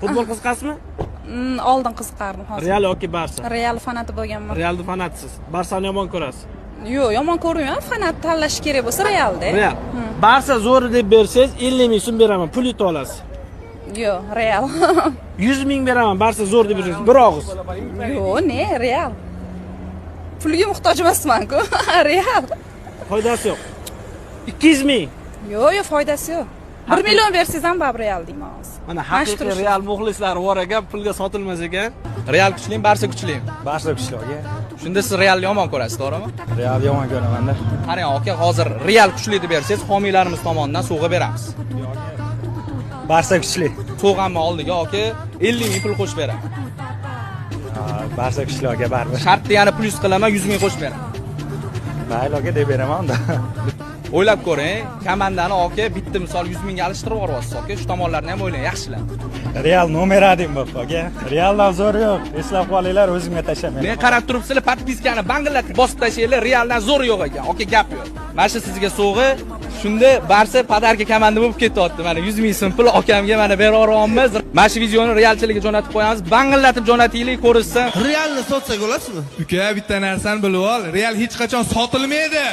Futbol qiziqasizmi? Oldin qiziqardim, hozir. Real yoki Barsa? Real fanati bo'lganman. Realni fanatisiz. Barsani yomon ko'rasiz. Yo'q, yomon ko'rmayman. Fanat tanlash kerak bo'lsa, Realda. Real. Barsa zo'ri deb bersangiz, 50 ming so'm beraman, pul yutib olasiz. Yo'q, Real. 100 ming beraman, Barsa zo'r deb bersangiz, bir og'iz. Yo'q, ne, Real. Pulga muhtoj emasman-ku. Real. Foydasi yo'q. 200 ming. Yo'q, foydasi yo'q. 1 million bersangiz ham baribir Real deyman hozir. Mana Mana shu haqiqiy turish. Real muxlislari bor ekan, pulga sotilmas ekan. Real kuchlimi, Barsa kuchlimi? Barsa kuchli, aka. Shunda siz Realni yomon ko'rasiz, to'g'rimi? Real yomon ko'ramanda. Qarang aka, hozir Real kuchli deb bersangiz, homiylarimiz tomonidan sovg'a beramiz. Barsa kuchli. Sovg'amni oldiga aka 50 ming pul qo'shib beraman. Barsa kuchli, aka, baribir. Shartni yana plyus qilaman, 100 ming qo'shib beraman. Mayli, aka, deb beraman unda. O'ylab ko'ring, komandani aka bitta misol 100 mingga alishtirib yuboryapsiz aka, shu tomonlarni ham o'ylang, yaxshilab. Real номер 1 bo'pti, aka. Realdan zo'r yo'q. Eslab qolinglar, o'zimga tashlamayman. Men qarab turibsizlar, подписка ni bangillatib bosib tashlanglar, Realdan zo'r yo'q ekan. Aka, gap yo'q. Mana shu sizga sovg'a. Shunda Barsa подарка komanda bo'lib ketyapti. Mana 100 ming so'm pul akamga mana beraveryapmiz. Mana shu videoni realchilikka jo'natib qo'yamiz. Bangillatib jo'nataylik, ko'rishsin. Realni sotsak olasizmi? Uka, bitta narsani bilib ol, Real hech qachon sotilmaydi.